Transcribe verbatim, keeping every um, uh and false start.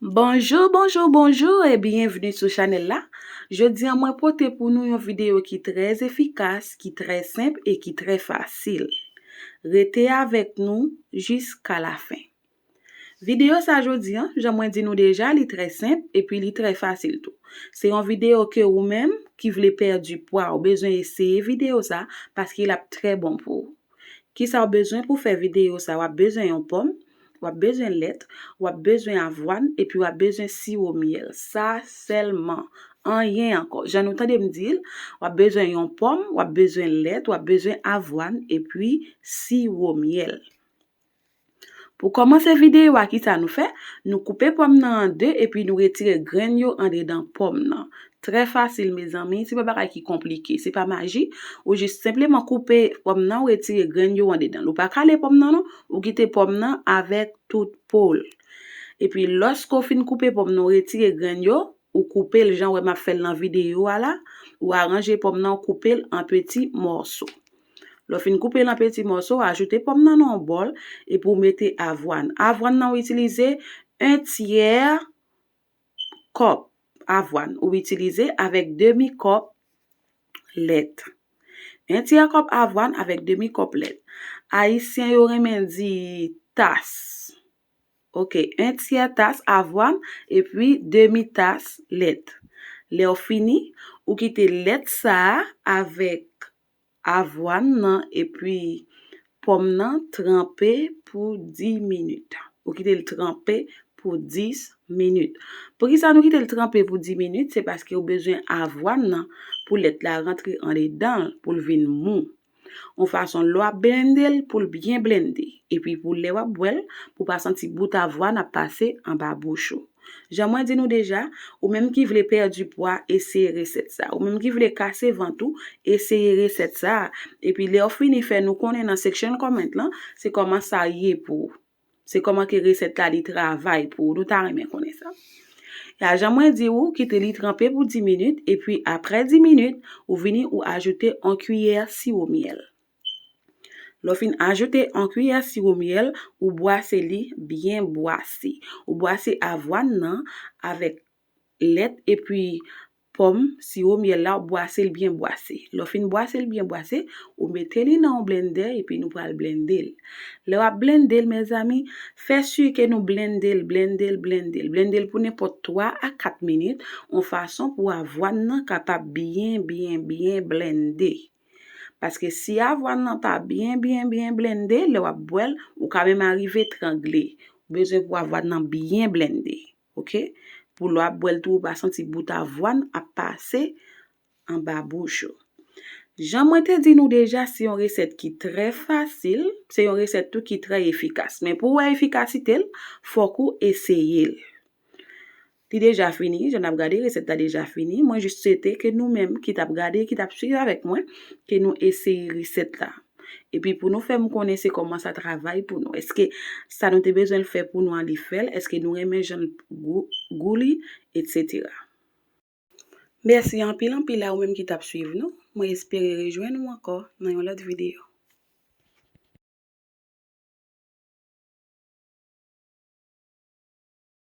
Bonjou, bonjou, bonjou e byenvni sou chanèl la. Jodi a mwen pote pou nou yon videyo ki trè efikas, ki trè senp e ki trè fasil. Rete avèk nou jiska lafen. Videyo sa jodi a, jan mwen di nou deja, li trè senp epi li trè fasil tou. Se yon videyo ke ou menm ki vle pèdi pwa, ou bezwen eseye videyo sa paske l ap trè bon pou ou. Kisa w bezwen pou fè videyo sa? W ap bezwen yon pòm, w ap bezwen lèt, w ap bezwen avwàn, epi w ap bezwen siwo myèl. Sa sèlman. Anyen ankò. Jan nou tande m di l, w ap bezwen yon pòm, w ap bezwen lèt, w ap bezwen avwàn, epi siwo myèl. Pou kòmanse videyo a, kisa nou fè? Nou koupe pòm nan an de epi nou retire grenn yo andedan pòm nan. Trè fasil, mezanmi, se pa bagay ki konplike, se pa maji. Ou jis senpleman koupe pòm nan, ou retire grenn yo andedan l. Ou pa kale pòm nan, non, ou kite pòm nan avèk tout po l. Epi, lòske w fin koupe pòm nan, ou retire grenn yo, ou koupe l jan w wè m ap fè l nan videyo a la, ou aranje pòm nan, ou koupe l an peti mòso. Lè w fin koupe l an peti mòso, ajoute pòm nan nan yon bòl epi w mete avwàn. Avwàn nan, w itilize en tyè kòp avwàn. Ou itilize avèk demi kòp lèt. En tyè kòp avwàn avèk demi kòp lèt. Ayisyen yo renmen di tas. Oke, en tyè tas avwàn epi demi tas lèt. Lè w fini, ou kite lèt sa a avèk avwàn nan epi pòm nan tranpe pou dis minit. Ou kite l tranpe pou dis minit. Poukisa nou kite l tranpe pou dis minit? Se paske ou bezwen avwàn nan pou lèt la rantre andedan l, pou l vin mou. Yon fason lè w ap blende l pou l byen blende. Epi pou lè w ap bwè l, pou w pa santi bout avwàn ap pase anba bouch ou. Jan mwen di nou deja, ou menm ki vle pèdi pwa, eseye resèt sa. Ou menm ki vle kase vant ou, eseye resèt sa. Epi lè w fini fè nou konnen nan section comment lan, se kòman sa ye pou ou. Se kòman ke resèt la li travay pou ou. Nou ta renmen konnen sa. Ya, jan mwen di ou, kite li tranpe pou dis minit, epi aprè dis minit, ou vini ou ajoute yon kiyè siwo myèl. Lè w fin ajoute yon kiyè siwo myèl, ou bwase li byen bwase. Ou bwase avwàn nan avèk lèt epi pòm, siwo myèl la, ou bwase l byen bwase. Lè w fin bwase l byen bwase, ou mete li nan yon blendè epi nou pral blende l. Lè w ap blende l, mezanmi, fè si ke nou blende l, blende l, blende l. Blende l pou nenpòt twa a kat minit, yon fason pou avwàn nan kapab byen, byen, byen blende. Paske si avwàn nan pa byen, byen, byen blende, lè w ap bwè l, ou ka menm arive trangle. Ou bezwen pou avwàn nan byen blende, oke? Pou lè w ap bwè l tou, ou pa santi bout avwàn ap pase anba bouch ou. Jan mwen te di nou deja, se yon resèt ki trè fasil, se yon resèt tou ki trè efikas. Men pou w wè efikasite l, fòk ou eseye l. Li deja fini, jan n ap gade, resèt la deja fini. Mwen jis swete ke nou menm ki t ap gade, ki t ap swiv avèk mwen, ke nou eseye resèt la. Epi pou nou fè m konnen se kòman sa travay pou nou. Èske sa nou te bezwen l fè pou nou an, li fè l? Èske nou renmen jan l gou, gou li, etsetera. Mèsi anpil, anpil a ou menm ki t ap swiv nou. Mwen espere rejwenn ou ankò nan yon lòt videyo.